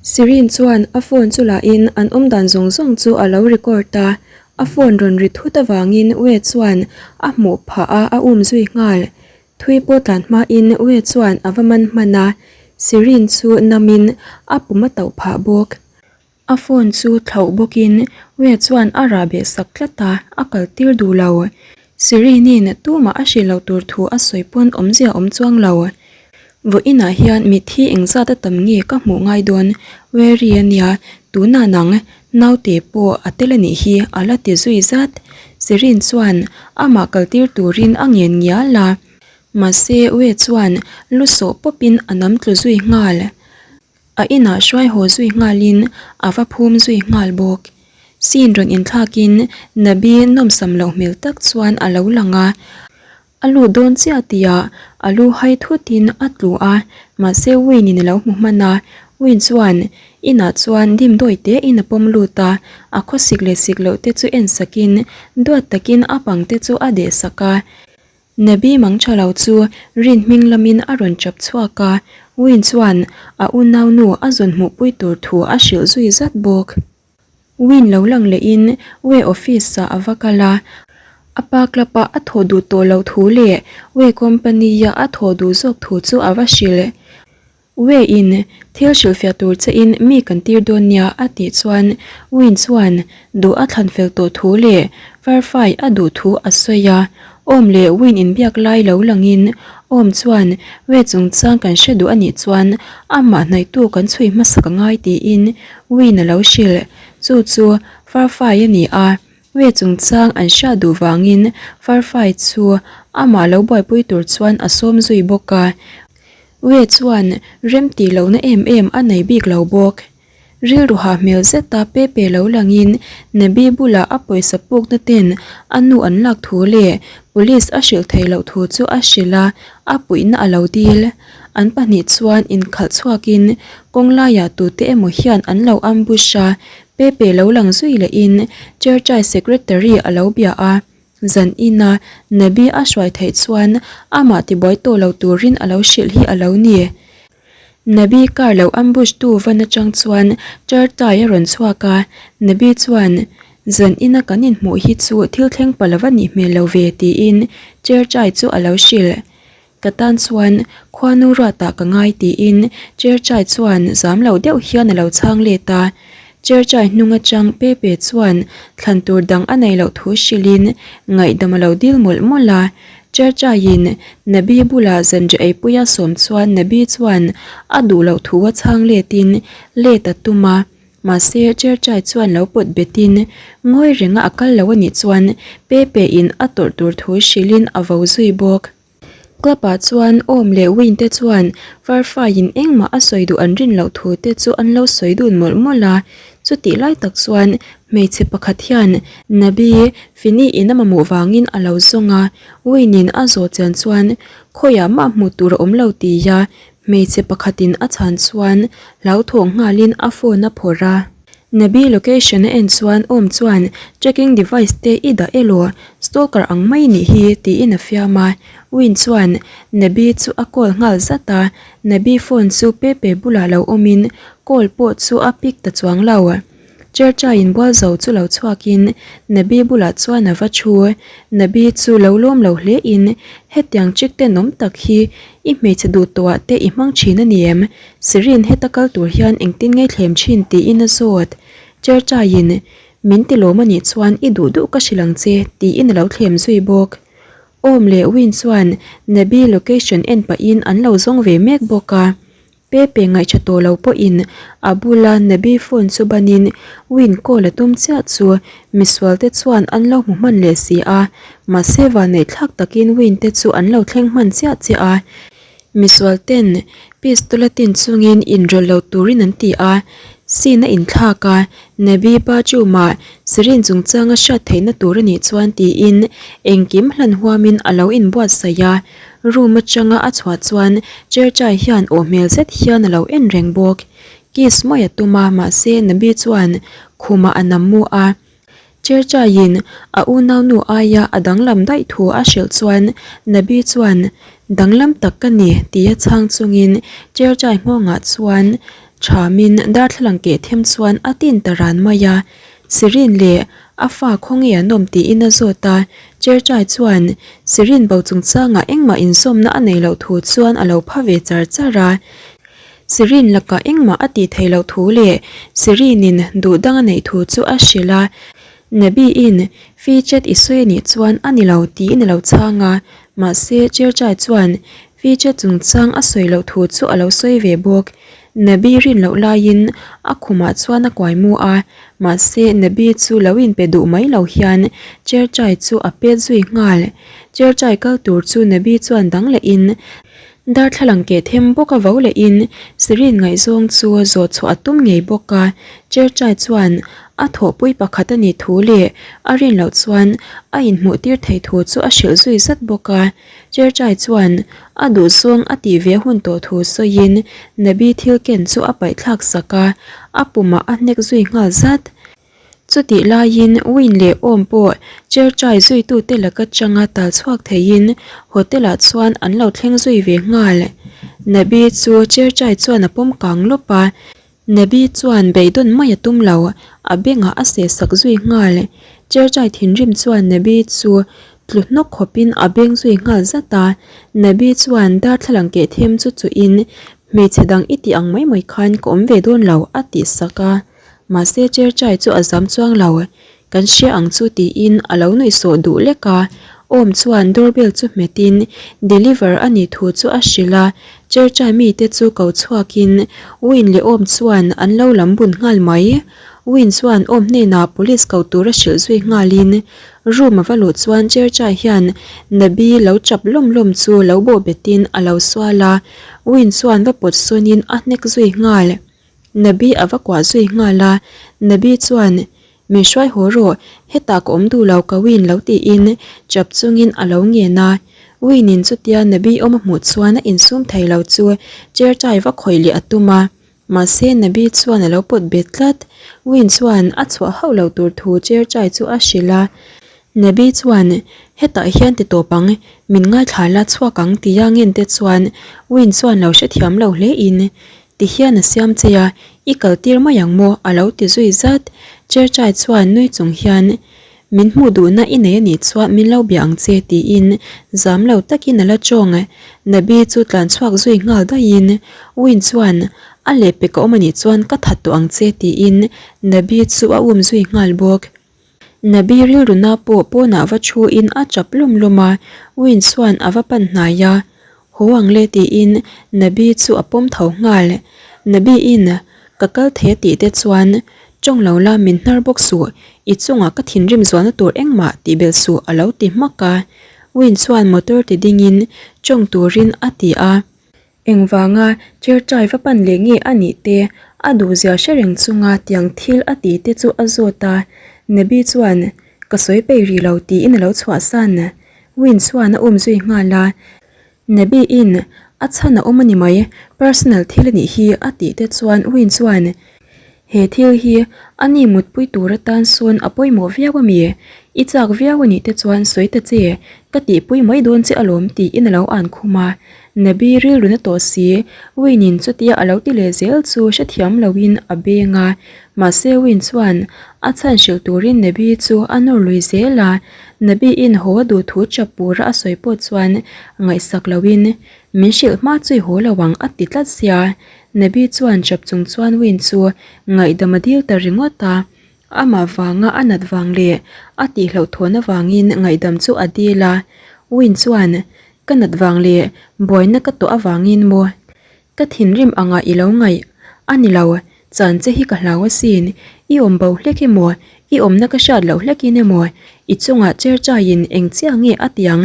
Sirin chuan a phone chu la in an awmdan zawng zawng chu a lo record a, a phone rawn ri thut avangin Wei chuan a hmuh phah a a um zui nghal. Thui pawh tlan hmain Wei chuan a va man hman a, Sirin chu namin a pum a tauh phah bawk. A phone chu thlauh bawkin Wei chuan a rah beh sak tlat a, a kal tir duh lo. Serene-in tumah a hrilh loh tur thu a sawi pawn awmzia awm chuang lo. Vawiinah hian mitthi engzat a tam nge ka hmuh ngai dawn Weary a nia, tunah nang naute pawh a tel a nih hi a la ti zui zat. Serene chuan amah kal tir turin a ngen ngial a, mahse Wei chuan lu sawh pawpin a nam tlu zui nghal. A inah hruai haw zui nghalin a va phum zui nghal bawk. Scene rawn inthlakin Nabi nawmsam loh hmel tak chuan a lo lang a, a lut dawn chiah tihah a lu hai thutin a tlu a, mahse Win in a lo hmu hman a, Win chuan inah chuan dimdawi tein a pawm lut a, a khawsik leh sik loh te chu en sakin duat takin a pang te chu a deh sak a. Nabi mangtha lo chu rin hming lamin a rawn chap chhuak a, Win chuan a unaunu a zawn hmuhpui tur thu a hrilh zui zat bawk. Win lo lang lehin Wei office ah a va kal a, a pa club ah a thawh duh tawh loh thu leh Wei company ah a thawh duh zawk thu chu a va hrilh. Wei in thil hrilhfiah tur che in mi kan tir dawn nia a tih chuan Win chuan duh a thlan fel tawh thu leh Farfai a duh thu a sawi a. Awm leh Win inbiak lai lo langin Awm chuan Wei chungchang kan hre duh a nih chuan amah hnaihtu kan chhui hmasak a ngai tiin Win a lo hrilh. Chu chu Farfai a ni a, Wei chungchang an hriat duh vangin Farfai chu amah lo buaipui tur chuan a sawm zui bawk a. Wei chuan rem tih lohna em em a nei bik lo bawk. Rilru hah hmel zeta Pepe lo langin Nabi bulah a pawisa pukna ten a nu an lak thu leh police a hrilh theih loh thu chu a hrilh a, a puihna a lo dil. An pahnih chuan inkhalh chhuakin kawng laiah tute emaw hian an lo ambush a, Pepe lo lang zui lehin Churchai secretary a lo bia a. Zan ina Nabi a hruai theih chuan amah tibuai tawh lo turin a lo hrilh hi a lo ni. Nabi car lo ambush tu van atang chuan Chartai a rawn chhuak a, Nabi chuan, Zan ina kan inhmuh hi chu thil thleng pa lova nih hmel lo ve tiin Chartai chu a lo hrilh. Ka tan chuan khuanu ruatah ka ngai tiin Cherchai chuan zam lo deuh hian a lo chhang let a. Cherchai hnung atang Pepe chuan thlan tur dang a nei loh thu hrilhin ngaihdam a lo dil mawlh mawlh a. Cherchaiin Nabi bulah zanriah eipui a sawm chuan Nabi chuan a duh loh thu a chhang letin let a tum a. Mahse Cherchai chuan lo pawt betin ngawi renga a kal lo a nih chuan Pepe in a tawrh tur thu hrilhin a vo zui bawk. Club ah chuan Awm leh Win te chuan Farfai in engmah a sawi duh an rin loh thu te chu an lo sawi dun mawlh mawlh a. Chutih lai tak chuan hmeichhe pakhat hian Nabi Fini in a mamawh vangin a lo zawng a, Win in a zawh chian chuan khawiah mah hmuh tur a awm lo tia hmeichhe pakhat in a chhan chuan hlauthawng nghalin a phone a phawrh a. Nabi location a en chuan Awm chuan tracking device te i dah elaw stalker ang mai nih hi tiin a fiam a, Win chuan Nabi chu a call nghal zat a, Nabi phone chu Pepe bulah lo awmin call pawh chu a pick ta chuang lo. Church-a inbual zo chu lo chhuakin Nabi bulah chuan a va thu, Nabi chu lo lawm lo hle in hetiang chick tenawm tak hi i hmeichhe duh tawhah te i hmang thin a ni em? Sirin heta kal tur hian engtin nge thlem thin tiin a zawt. Cherchaiin, Min ti lawm anih chuan i duh duh ka hrilh ang che tiin a lo thlem zui bawk. Awm leh Win chuan Nabi location en pahin an lo zawng ve mek bawk a. Pepe ngaihṭha tawh lo pawhin a bula Nabi phone chu banin Win call a tum chiah chu misual te chuan an lo hmu hman leh si a. Mahse vanneihthlak takin Win te chu an lo thleng hman chiah chiah a. Misual ten pistol a tin chungin inrawlh lo turin an ti a, scene a inthlak a, Nabi bathroom-ah syringe chungchanga hriat theihna tur a nih chuan tiin engkim hlan huamin a lo inbuatsaih a, room atanga a chhuah chuan Cherchai hian aw hmel zet hian a lo en reng bawk. Kiss mawi a tum a, mahse Nabi chuan khumah a nam mu a. Cherchaiin a unaunu aia a danglam daih thu a hrilh chuan Nabi chuan, Danglam tak ka ni, tia chhang chungin Cherchai nghawngah chuan thamin darthlalang keh them chuan a tin ta ran mai a. Sirin leh a fa khawnge an awm tiin a zawt a, Cherchai chuan Sirin bo chungchangah engmah inzawmna a nei loh thu chuan a lo pha ve char char a. Sirin lakah engmah a tih theih loh thu leh Sirinin duh dang a neih thu chu a hrilh a. Nabi-in Fi chet i sawi a nih chuan a ni lo tiin a lo chhang a, mahse Cherchai chuan Fi chet chungchang a sawi loh thu chu a lo sawi ve bawk. Nabi rin loh laiin a khumah chuan a kuai mu a, mahse Nabi chu lo inpe duh mai lo hian Cherchai chu a pet zui nghal. Cherchai kal tur chu Nabi chuan dang lehin Darthlalang keh them bawk a vo lehin Sirin ngaihzawng chu zawh chhuah a tum ngei bawk a, Cherchai chuan a thawhpui pakhat a nih thu leh a rin loh chuan a inhmuh tir thei thu chu a hrilh zui zat bawk a. Cherchai chuan a duhzawng a tih ve hun tawh thu sawiin Nabi thil ken chu a paih thlak sak a, a pumah a hnek zui nghal zat. Chutih laiin Win leh Awm pawh Cherchai zuitute laka changa tal chhuak theiin hotel-ah chuan an lo thleng zui ve nghal. Nabi chu Cherchai chuan a pawm kang lawp a, Nabi chuan beidawn mai a tum lo, a bengah a seh sak zui nghal. Cherchai thinrim chuan Nabi chu tlu hnawk khawpin a beng zui nghal zat a, Nabi chuan darthlalang keh them chu chuhin hmeichhe dang i tih ang mai mai khan ka awm ve dawn lo a tih sak a. Mahse Cherchai chu a zam chuang lo, Kan hria ang chu tiin a lo nuihsawh duh lek a. Awm chuan doorbell chu hmetin deliver a nih thu chu a hrilh a, Cherchai mite chu ko chhuakin Win leh Awm chuan an lo lam bun nghal mai. Win chuan Awm hnenah police ko tur a hrilh zui nghalin room a va luh chuan Cherchai hian Nabi lo chap lawm lawm chu lo bawh betin a lo sual a, Win chuan va pawt sawnin a hnek zui nghal. Nabi a va kuah zui nghal a, Nabi chuan, Min hruai haw rawh, hetah ka awm duh lo ka Win lo tiin chap chungin a lo ngen a. Win-in chutia Nabi awm a hmuh chuan a insum thei lo chu chair tai va khawih leh a tum a, mahse Nabi chuan a lo pawt bet tlat. Win chuan a chhuah hauh lo tur thu chair tai chu a hrilh a. Nabi chuan, Hetah hian ti tawp ang, min ngaithla la chhuak ang tia ngen te chuan Win chuan lo hrethiam lo hle in, Ti hian a siam che a, i kal tir mai ang maw? a lo ti zui zat. Cherchai chuan nui chung hian, Min hmuh duhna i nei a nih chuan min lo bia ang che tiin zam lo takin a la tawng. Nabi chu tlan chhuak zui nghal daihin Win chuan, A lehpek a awm a nih chuan ka that tawh ang che tiin Nabi chu a um zui nghal bawk. Nabi rilruna pawh pawnah va thuin a tap lawm lawm a, Win chuan a va pan hnai a, Haw ang le tiin Nabi chu a pawm tho nghal. Nabi in ka kal thei a tih te chuan tawng lo la min hnar bawk suh, i chungah ka thinrim zualna tur engmah tih belh suh a lo ti hmak a. Win chuan motor ti dingin tawng turin a ti a. Engvanga Cherchai va pan leh nge a nih te, a duhzia hre reng chunga tiang thil a ti te chu a zawt a. Nabi chuan, Ka sawi peih rih lo tiin a lo chhuahsan. Win chuan a um zui nghal a. Nabi in, A chhan a awm a ni mai, personal thil a nih hi a tih te chuan Win chuan, He thil hi a ni mutpui tur atan sawn a pawimawh viau a mi? I chak viau a nih te chuan sawi ta che, ka tihpui mai dawn che alawm tiin a lo an khum a. Nabi rilru na tawh si, Win-in chutia a lo ti leh zel chu hrethiam loin a beng a. Mahse Win chuan a chhan hrilh turin Nabi chu a nawr lui zel a. Nabi-in haw a duh thu chap pura a sawi pawh chuan ngaihsak loin min hrilh hma chu i haw lo ang a ti tlat sia. Nabi chuan chap chung chuan Win chu ngaihdam a dil ta ringawt a, amah vanga a nat vang leh a tihhlauhthawn avangin ngaihdam chu a dil a. Win chuan, Ka nat vang leh buaina ka tawh avangin maw? Ka thinrim angah i lo ngaih a ni lo, chan che hi ka hlau asin, i awm bo hlek emaw, i awmna ka hriat loh hlekin emaw, i chungah chair chaiin eng chiah nge a ti ang?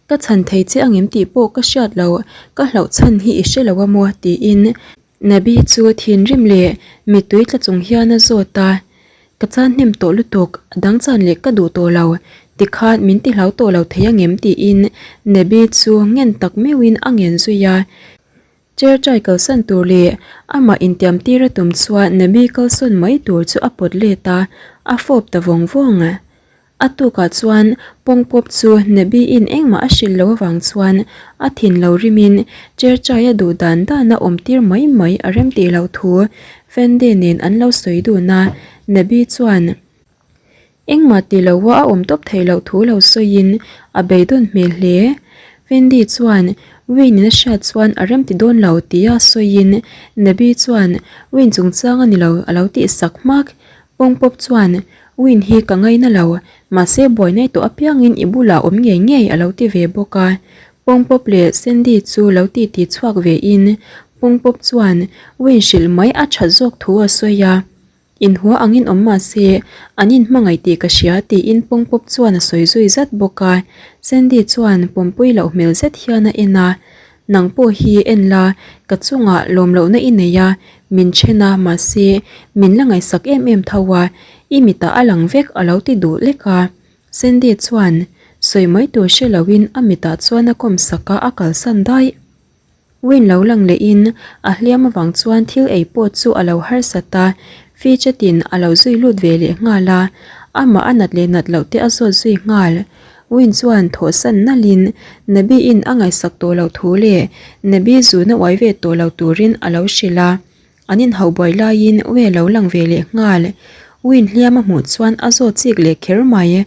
Ka chhan thei che angem tih pawh ka hriat lo, ka hlauh chhan hi i hre lo a maw? tiin Nabi chu thinrim leh mittui tla chung hian a zawt a. Ka chan hnem tawh lutuk, a dang chan leh ka duh tawh lo, tikhan min ti hlau tawh lo thei angem? tiin Nabi chu ngen tak meuhin a ngen zui a. Cherchai kalsan tur leh amah intiam tir a tum chuan Nabi kalsawn mai tur chu a pawt let a, a fawp ta vawng vawng. A tukah chuan pawngpawp chu Nabi-in engmah a hrilh loh avang chuan a thin lo rimin Cherchai-a duh dan dana awm tir mai mai a rem tih loh thu Fende nen an lo sawi dun a, Nabi chuan engmah ti loa a awm tawp theih loh thu lo sawiin a beidawn hmel hle. Fendi chuan Wayne-in a hriat chuan a rem ti dawn lo tia sawiin Nabi chuan Wayne chungchang a ni lo a lo tihsak hmak. Pawngpawp chuan, Win hi ka ngaina lo, mahse buaina i tawh apiangin i bulah awm ngei ngei a lo ti ve bawk a. Pawngpawp leh Sandy chu lo titi chhuak ve in, Pawngpawp chuan Win hrilh mai a that zawk thu a sawi a. Inhua angin awm mahse an inhmangaih tih ka hria tiin Pawngpawp chuan a sawi zui zat bawk a. Sandy chuan pawmpui loh hmel zet hian a en a. Nang pawh hi en la, ka chungah lawm lohna i nei a, min then a, mahse, min la ngaihsak em em tho a, i mitah a lang vek a lo ti duh lek a. Sandy chuan sawi mai tur hre loin a mitah chuan a kawm sak a, a kalsan daih. Win lo lang lehin a hliam avang chuan thil ei pawh chu a lo harsat a, Fichetin a lo zui lut ve leh nghal a, amah a nat leh nat loh te a zawt zui nghal. Win chuan thawhsan nalhin Nabi-in a ngaihsak tawh loh thu leh Nabi zuna uai ve tawh lo turin a lo hrilh a. An inhauh buai laiin Wei lo lang ve leh nghal. Win hliam a hmuh chuan a zawt chik leh kher mai.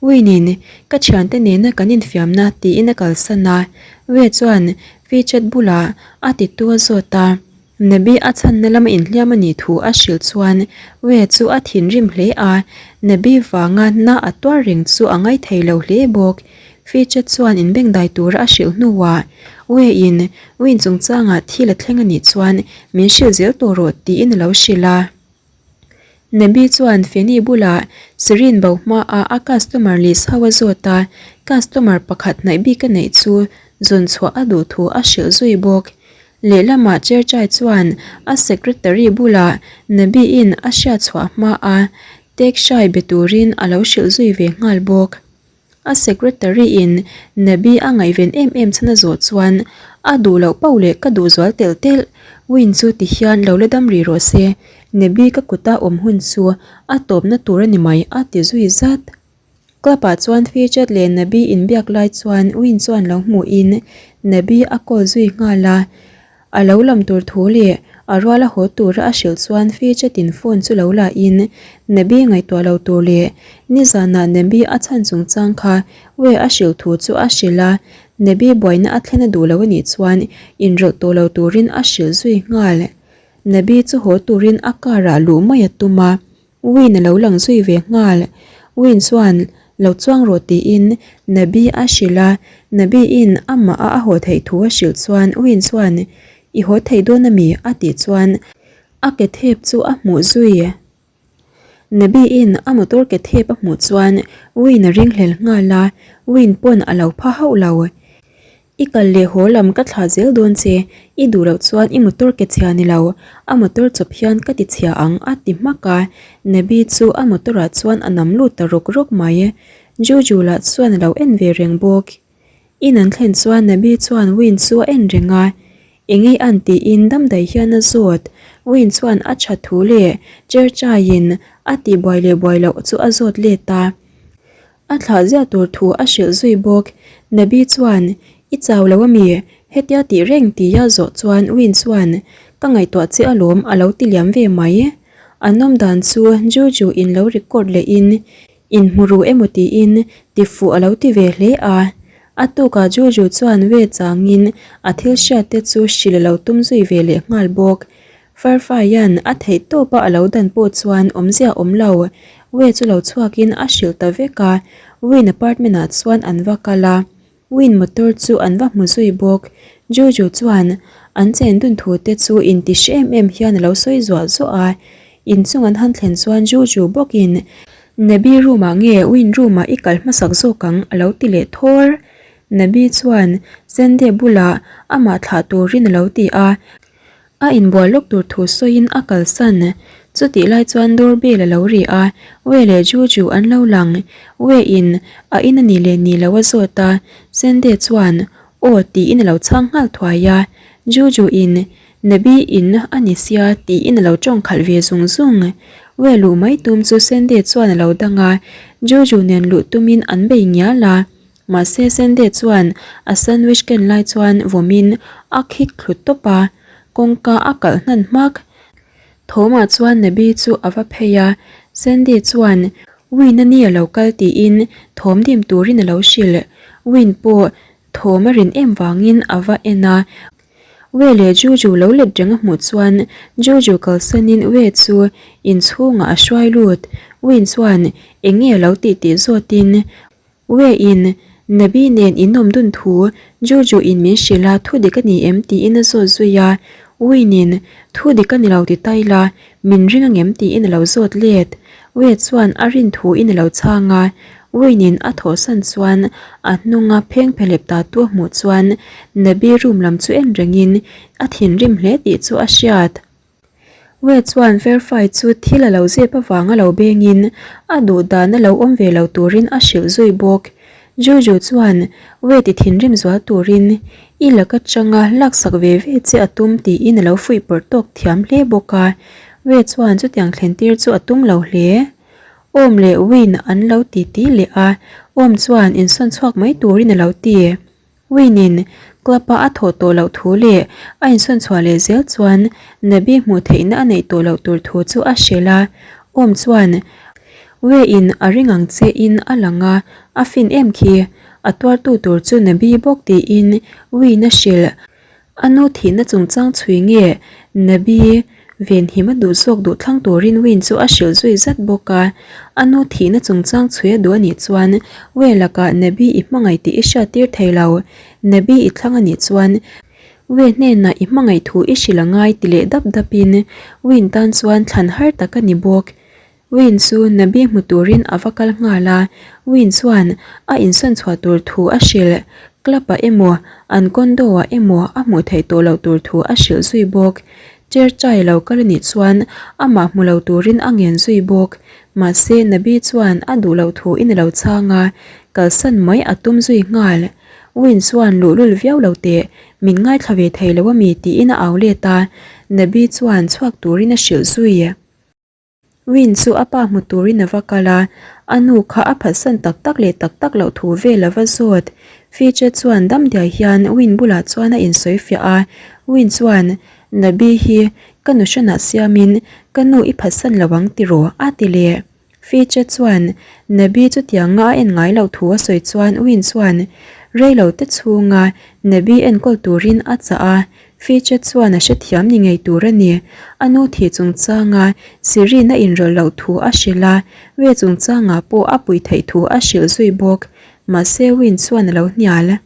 Win-in, Ka thiante nena kan infiamna tiin a kalsan a. Wei chuan WeChat bulah a titu a zawt a. Nabi a chhanna lama inhliam a nih thu a hrilh chuan Wei chu a thinrim hle a, Nabi vanga na a tuar reng chu a ngaithei lo hle bawk. Fiche chuan inbengdai tura a hrilh hnuah Wei-in Win chungchangah thil a thleng a nih chuan min hrilh zel tawh rawh tiin a lo hrilh a. Nabi chuan Feni bulah Serene bo hmaah a customer list ho a zawt a, customer pakhat hnaih bik a neih chu zawn chhuah a duh thu a hrilh zui bawk. Lehlamah Cherchai chuan a secretary bulah Nabi-in a hriat chhuah hmaa Tek Shai be turin a lo hrilh zui ve nghal bawk. A secretary in Nabi a ngaihven em em chhan a zawh chuan a duh loh pauh leh ka duh zual telh telh. Win chu ti hian lo la dam rih rawh se, Nabi ka kuta awm hun chu a tawpna tur a ni mai a ti zui zat. Club ah chuan Fijat leh Nabi inbiak lai chuan Win chuan lo hmuhin Nabi a call zui nghal a. A lo lam tur thu leh a ruala haw tura a hrilh chuan Fijatin phone chu lo la in Nabi ngaihtuah lo tur leh nizanah Nabi a chhan chungchang kha Wei a hrilh thu chu a hrilh a, Nabi buaina a thlen a duh lo anih chuan inrawlh tawh lo turin a hrilh zui nghal. Nabi chu haw turin a car ah luh mai a tum a. Win a lo lang zui ve nghal. Win chuan lo chuang rawh tiin Nabi a hrilh a, Nabi in amah a a haw theih thu a hrilh chuan Win chuan I haw thei dawn ami? a tih chuan a ke thep chu a hmuh zui. Nabi in a motor ke thep a hmuh chuan Win a ringhlel nghal a, Win pawn a lo pha hauh lo. I kal leh haw lam ka thlah zel dawn che, i duh loh chuan i motor ke chhia ni lo, a motor chawp hian ka ti chhia ang a ti hmak a, Nabi chu a motor ah chuan a nam lut ta rawk rawk mai. Juju lah chuan a lo en ve reng bawk. In an thlen chuan Nabi chuan Win chu a en reng a, Engei an tiin damdaih hian a zawt. Win chuan a tha thu leh Cherchaiin a tih buai leh buai loh chu a zawt let a. A thlah ziah tur thu a hrilh zui bawk. Nabi chuan, I chau lo ami? Hetia tih reng tia zawh chuan Win chuan, Ka ngaihtuah che alawm a lo ti liam ve mai. An awm dan chu Juju in lo record lehin inhmu ru emaw tiin ti fuh a lo ti ve hle a. A tukah Juju chuan Wei changin a thil hriat te chu hrilh a lo tum zui ve leh nghal bawk. Farfaia'n a theih tawpa a lo dan pawh chuan awmzia awm lo. Wei chu lo chhuakin a hrilh ta vek a, Win apartment ah chuan an va kal a, Win motor chu an va hmu zui bawk. Juju chuan an chen dun thu te chu inti hre em em hian a lo sawi zuah zuah a, inchung an han thlen chuan Juju bawkin Nabi room ah nge Win room ah i kal hmasak zawk ang a lo ti leh thawr. Nabi chuan Sende bulah amah thlah turin a lo ti a. A inbual lawk tur thu sawiin a kalsan. Chutih lai chuan door bell a lo ri a, Wei leh Juju an lo lang. Wei in a in a ni leh ni lo a zawt a, Sende chuan aw tiin a lo chhang nghal thuai a. Juju in. Nabi in a ni sia tiin a lo tawng khalh ve zung zung. Wê luh mai tum chu Sandy chuan a lo dang a, Juju nen luh tumin an bei ngial a. Mahse Sandy chuan a sandwich ken lai chuan vawmin a khik thlu tawp a, kawngka a kalh hnan hmak. Thawmah chuan Nabi chu a va phei a, Sandy chuan Win a ni a lo kal tiin thawm dim turin a lo hrilh. Win pawh thawm a rin em vangin a va en a, We leh Juju lo let reng a hmuh chuan Juju kalsanin We chu inchhungah a hruai lut. Win chuan eng nge a lo tih tih zawtin We in Nabi nen in awm dun thu Juju in min hrilh a thu dik a ni em tiin a zawt zui a, Win in thu dik a ni lo ti ta ila min ring angem tiin a lo zawt let. We chuan a rin thu in a lo chhang a, Win in a thawhsan chuan a hnunga pheng phelep ta tu a hmuh chuan Nabi room lam chu en rengin a thinrim hle tih chu a hriat. We chuan Verfai chu thil a lo zep avanga lo bengin a duh dan a lo awm ve lo turin a hrilh zui bawk. Juju chuan We ti thinrim zual turin i lak atanga laksak ve ve che a tum tiin a lo fuih pawrh tawk thiam hle bawk a. We chuan chutiang thlen tir chu a tum lo hle. Awm leh Win an lo ti ti leh a, Awm chuan insawn chhuak mai turin a lo ti. Wayne-in club-a a thawh tawh loh thu leh a insawn chhuah leh zel chuan Nabi hmuh theihna a neih tawh loh tur thu chu a hrilh a. Awm chuan Wayne-in a ring ang che in a lang a, a fin em khi. A tuartu tur chu Nabi bawk tiin Wayne a hrilh. A nu thihna chungchang chhui nge Nabi venhim a duh zawk duh thlang turin Win chu a hrilh zui zat bawk a. A nu thihna chungchang chhui a duh a nih chuan Wei lakah Nabi i hmangaih tih i hriattir thei lo. Nabi i thlang a nih chuan Wei hnenah i hmangaih thu i hrilh a ngai ti leh dap dapin Win tan chuan thlan har tak a ni bawk. Win chu Nabi hmu turin a va kal nghal a, Win chuan a insawn chhuah tur thu a hrilh. Club ah emaw, an condo ah emaw a hmuh theih tawh loh tur thu a hrilh zui bawk. Chair chai lo kal a nih chuan amah hmu lo turin a ngen zui bawk. Mahse Nabi chuan a duh loh thu in a lo chhang a, kalsan mai a tum zui nghal. Win chuan luhlul viau lo teh, min ngaithla ve thei lo a mi tiin a au let a, Nabi chuan chhuak turin a hrilh zui. Win chu a pa hmu turin a va kal a, a nu kha a phatsan tak tak leh tak tak loh thu vel a va zawt. Fiche chuan damdiai hian Win bulah chuan a insawi fiah a, Win chuan, Nabi hi ka nu hranah siamin ka nu i phatsan lo ang tiraw? a ti leh. Fiche chuan Nabi chutianga a en ngai loh thu a sawi chuan Win chuan reilo te chhunga Nabi enkawl turin a chah a, Fiche chuan a hrethiam ni ngei tur a ni. A nu thih chungchanga Sirin a inrawlh loh thu a hrilh a, Wei chungchangah pawh a puih theih thu a hrilh zui bawk. Mahse Win chuan a lo hnial.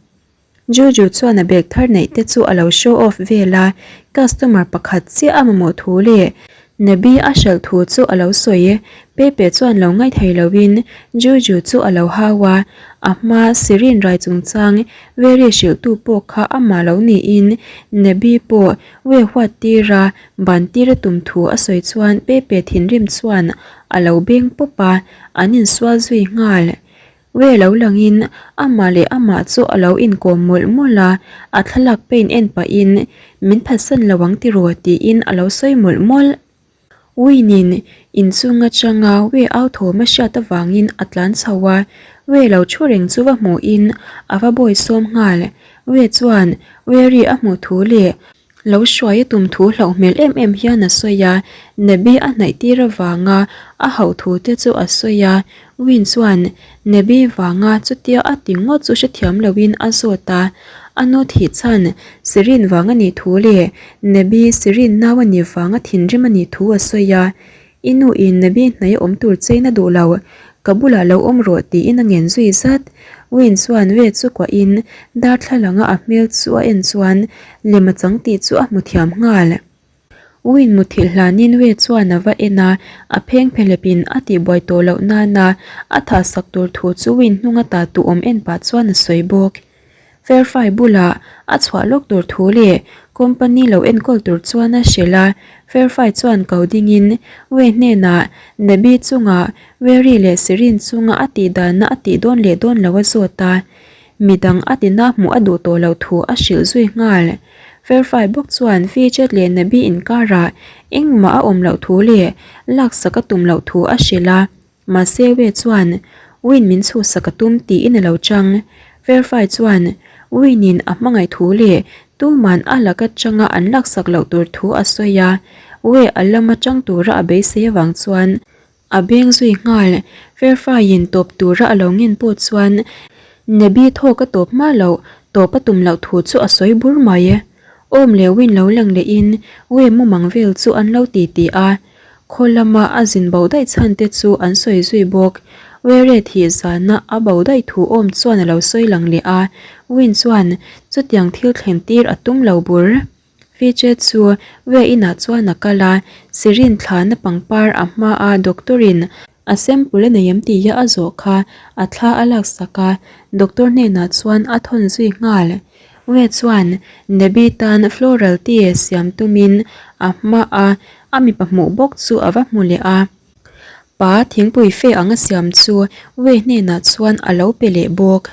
Juju chuan a bag thar neih te chu a lo show off vel a, customer pakhat chiah a mamawh thu leh Nabi a hralh thu chu a lo sawi. Pepe chuan lo ngaithei loin Juju chu a lo hau a, a hma Sirin rai chungchang Veri hrilhtu pawh kha amah lo niin Nabi pawh we huat tira ban tir a tum thu a sawi chuan Pepe thinrim chuan a lo beng pawp a, an insual zui nghal. We lo langin amah leh amah chu a lo inkawm mawlh mawlh a, a thlalak paint en pahin min phatsan lo ang tiraw tiin a lo sawi mawlh mawlh. Win-in inchung atanga We au thawm a hriat avangin a tlan chho a, We lo thu reng chu va hmuhin a va bawi sawm nghal. We chuan Wery a hmuh thu leh lo hruai a tum thu hlauh hmel em em hian a sawi a, Nabi a hnaih tir avanga a hauh thu te chu a sawi a. Win chuan Nabi vanga chutia a ti ngawt chu hrethiam loin a zawt a, a nu thih chhan Sirin vang a nih thu leh Nabi Sirin nau a nih vanga thinrim a nih thu a sawi a, I nu in Nabi hnaih a awm tur chein a duh lo, ka bulah lo awm rawh tiin a ngen zui zat. Win chuan Wei chu kuahin darthlalanga a hmel chu a en chuan lem a chang tih chu a hmu thiam nghal. Win muthilh hlanin Wei chuan a va en a, a pheng phelepin a tihbuai tawh loh nana a thahsak tur thu chu Win hnunga ta tu awm en pah chuan a sawi bawk. Fairfai bulah a chhuah lawk tur thu leh company lo enkawl tur chuan a hrilh a, Fairfai chuan ko dingin Wei hnenah Nabi chunga Wery leh Sirin chunga a tih danna a tih dawn leh dawn lo a zawt a, midang a tina hmuh a duh tawh loh thu a hrilh zui nghal. Fairfai bawk chuan Vijay leh Nabi inkarah engmah a awm loh thu leh laksak a tum loh thu a hrilh a. Mahse Wei chuan Win min chhuhsak a tum tiin a lo chang. Fairfai chuan Win in a hmangaih thu leh tuman a lak atanga an laksak loh tur thu a sawi a. Wei a lama chang tura a beisei avang chuan A beng zui nghal, Fairfaiin tawp tura a lo ngen pawh chuan Nebi thawk a tawp hma loh, tawp a tum loh thu chu a sawi bur mai. Awm leh Win lo lang lehin Wei mumang vel chu an lo ti ti a, khaw lama a zin bo daih chhan te chu an sawi zui bawk. Were thih zana a bo daih thu awm chuan a lo sawi lang leh a, Win chuan chutiang thil thlen tir a tum lo bur. Vijay chu Wei inah chuan a kal a, Sirin thlana pangpar a hma a doctor in a sample a nei em tih a zawh kha a thla a laksak a, doctor hnenah chuan a thawn zui nghal. Wei chuan Debbie tan floral tea siam tumin a hma a, a mipa hmuh bawk chu a va hmu leh a. Pa thingpui fe anga siam chu Wei hnenah chuan a lo pe leh bawk.